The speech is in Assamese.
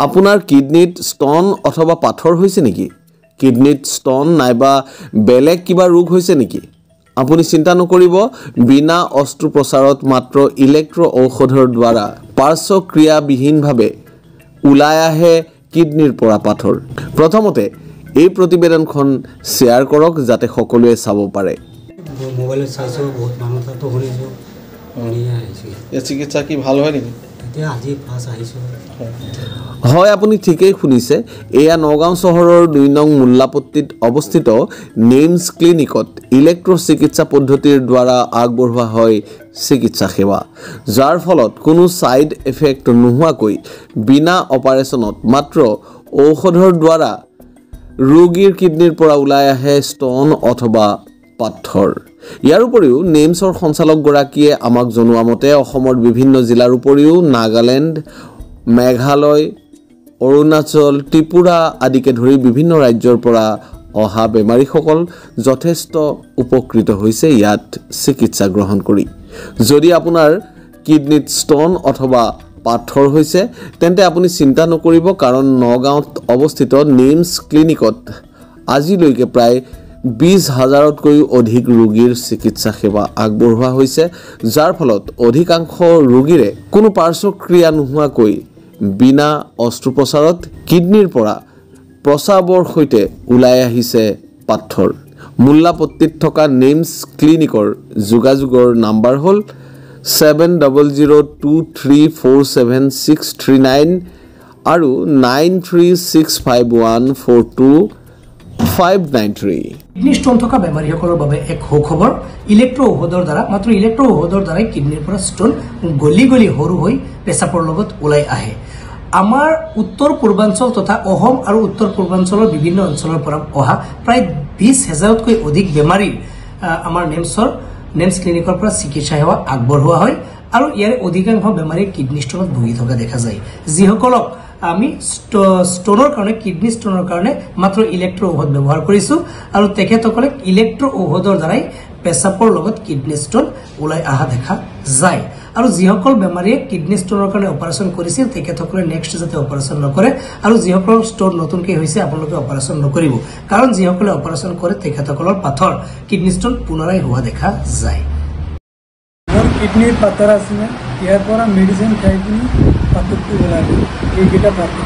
আপোনাৰ কিডনীত ষ্টন অথবা পাথৰ হৈছে নেকি? কিডনীত ষ্টন নাইবা বেলেগ কিবা ৰোগ হৈছে নেকি? আপুনি চিন্তা নকৰিব, বিনা অস্ত্ৰোপচাৰত মাত্ৰ ইলেক্ট্ৰ ঔষধৰ দ্বাৰা পাৰ্শ্বক্ৰিয়াবিহীনভাৱে ওলাই আহে কিডনীৰ পৰা পাথৰ। প্ৰথমতে এই প্ৰতিবেদনখন শ্বেয়াৰ কৰক যাতে সকলোৱে চাব পাৰে। মোবাইলত চাইছোঁ, বহুত মানুহ তাতো শুনিছোঁ, শুনি আহিছোঁ। এই চিকিৎসা কি ভাল হয় নেকি? এতিয়া আজি ফাৰ্ষ্ট আহিছোঁ। হয়, আপুনি ঠিকেই শুনিছে। এয়া নগাঁও চহৰৰ 2 নং মোল্লাপট্টিত অৱস্থিত নেমছ ক্লিনিকত ইলেক্ট্ৰ চিকিৎসা পদ্ধতিৰ দ্বাৰা আগবঢ়োৱা হয় চিকিৎসা সেৱা, যাৰ ফলত কোনো ছাইড এফেক্ট নোহোৱাকৈ বিনা অপাৰেশ্যনত মাত্ৰ ঔষধৰ দ্বাৰা ৰোগীৰ কিডনীৰ পৰা ওলাই আহে ষ্টন অথবা পাথৰ। ইয়াৰ উপৰিও নেমছৰ সঞ্চালকগৰাকীয়ে আমাক জনোৱা মতে অসমৰ বিভিন্ন জিলাৰ উপৰিও নাগালেণ্ড, মেঘালয়, অৰুণাচল, ত্ৰিপুৰা আদিকে ধৰি বিভিন্ন ৰাজ্যৰ পৰা অহা বেমাৰীসকল যথেষ্ট উপকৃত হৈছে ইয়াত চিকিৎসা গ্ৰহণ কৰি। যদি আপোনাৰ কিডনীত ষ্টন অথবা পাথৰ হৈছে তেন্তে আপুনি চিন্তা নকৰিব, কাৰণ নগাঁৱত অৱস্থিত নেমছ ক্লিনিকত আজিলৈকে প্ৰায় 20 হাজাৰতকৈও অধিক ৰোগীৰ চিকিৎসা সেৱা আগবঢ়োৱা হৈছে, যাৰ ফলত অধিকাংশ ৰোগীৰে কোনো পাৰ্শ্বক্ৰিয়া নোহোৱাকৈ বিনা অস্ত্ৰোপচাৰত কিডনীৰ পৰা প্ৰস্ৰাৱৰ সৈতে ওলাই আহিছে পাথৰ। মোল্লাপট্টিত থকা নেমছ ক্লিনিকৰ যোগাযোগৰ নাম্বাৰ হ'ল 7002347639 আৰু 9365142593। কিডনী ষ্টন থকা বেমাৰীসকলৰ বাবে এক সুখবৰ, ইলেক্ট্ৰ ঔষধৰ দ্বাৰা, মাত্ৰ ইলেক্ট্ৰ ঔষধৰ দ্বাৰাই কিডনীৰ পৰা ষ্টন গলি গলি সৰু হৈ পেচাবৰ লগত ওলাই আহে। আমাৰ উত্তৰ পূৰ্বাঞ্চল তথা অসম আৰু উত্তৰ পূৰ্বাঞ্চলৰ বিভিন্ন অঞ্চলৰ পৰা অহা প্ৰায় 20 হাজাৰতকৈ অধিক বেমাৰীৰ আমাৰ নেমছ ক্লিনিকৰ পৰা চিকিৎসা সেৱা আগবঢ়োৱা হয় আৰু ইয়াৰে অধিকাংশ বেমাৰী কিডনী ষ্টনত ভুগি থকা দেখা যায়। যিসকলক আমি ষ্টনৰ কাৰণে, কিডনী ষ্টনৰ কাৰণে মাত্ৰ ইলেক্ট্ৰ ঔষধ ব্যৱহাৰ কৰিছোঁ আৰু তেখেতসকলে ইলেক্ট্ৰ ঔষধৰ দ্বাৰাই পেচাবৰ লগত কিডনী ষ্টন ওলাই অহা দেখা যায়। আৰু যিসকল বেমাৰীয়ে কিডনী ষ্টনৰ কাৰণে অপাৰেশ্যন কৰিছিল তেখেতসকলে নেক্সট যাতে অপাৰেশ্যন নকৰে, আৰু যিসকলৰ ষ্টন নতুনকৈ হৈছে আপোনালোকে অপাৰেশ্যন নকৰিব, কাৰণ যিসকলে অপাৰেশ্যন কৰে তেখেতসকলৰ পাথৰ কিডনী ষ্টন পুনৰাই হোৱা দেখা যায়। মোৰ কিডনীৰ পাথৰ আছিলে, ইয়াৰ পৰা মেডিচিন খাই পিনি পাথৰটো ওলাই গ'ল। এইকেইটা পাথৰ